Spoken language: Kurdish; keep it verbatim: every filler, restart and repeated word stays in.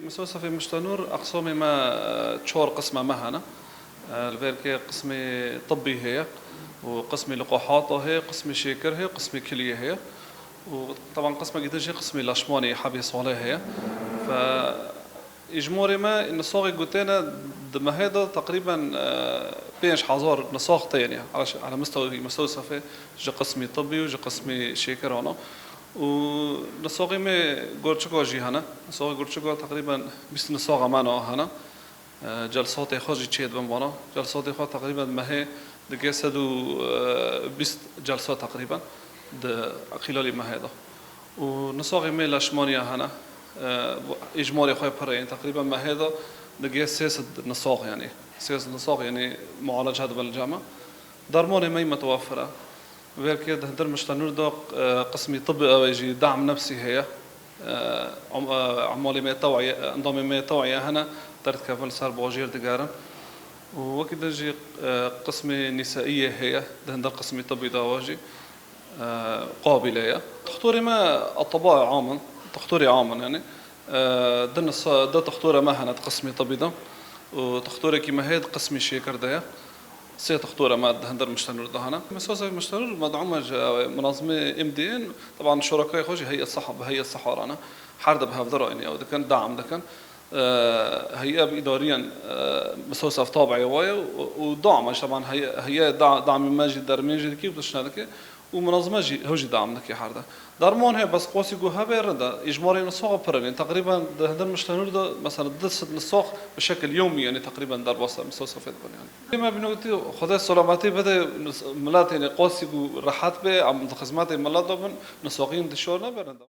Misosefê Miştenûr, eqsamê me, e, çar qisma me hene. E, li vêrkê qismê tibbî heye û qismê liqahato heye, qismê şêkir heye, qismê kiliyê heye. Û teban qismekî din jî qismê leşmanê hebê salê heye. Fe, îcmarê me nisoxê gotêne di mehê de teqrîben, e, pênc hezar nisox tê, yanî, ala, ala mistewî misosefê ji qismê tibbî û ji qismê şêkir ana. Û nisoxê me gurçika jî hene. Nisoxê gurçika teqrîben bîst nisoxa me na hene. E, celsatê xwe jî çêdibin vana. Celsatê xwe teqrîben mehê digê sed û bîst celsa teqrîben di qîlalî mehê de. Û nisoxê me leşmaniya hene. E, bu îcmarê xwe pir e, yanî teqrîben mehê de digê sê sed nisox, yanî sê sed nisox, yanî mualece dibin li cem me. Dermanê me yî mitewefir e. Vêrkê di hundir Miştenûr de, e, qismî tibbî ew ê jî dam nefsî heye. E, em-, e, emalê me tewîye, endamê me tewîye hene, derdikevin li ser bajêr digerin. Û wekî din jî, e, qismê nîseiyê heye, di hundir qismî tibbî de ew jî, e, qabîle ye. Dixtorê me etibayê am in, dixtorê am in, yanî. E, di nisa-, di dixtora me hene di qismê tibî de û dixtorekî me heye di qismê şêkir de ye. Sê dixtora me di hundir Miştenûr de hene. Misosefê Miştenûr medûm e ji, e, minazimê M D N, teban şurekayê xwe jî Heyet Siha, bi Heyet Siha re ne. Her de bi hevdira, yanî, ew dikin, dam dikin. E, heyet bi îdariyen, e, misosef tabiê wa ye û, û dam e, teban heye-, heyet da-, damê me jî dermên jî dikî û tiştine dike. Û minazime jî, hew jî dam dike her de. Derman heye, bes qasî ku hebe rind e. Îcmarê nisoxa pir in. Teqrîben di hundir Miştenûr de, mesela, du sed nisox bi şekil yewmî, yanî teqrîben derbasa misosefê dibin, yanî. Ê me bînotî, Xwedê selametî bide, nis-, milet, yanî, qasî ku rehet be, em di xizmetê milet de bin, nisoxîn dişar nebe rind e.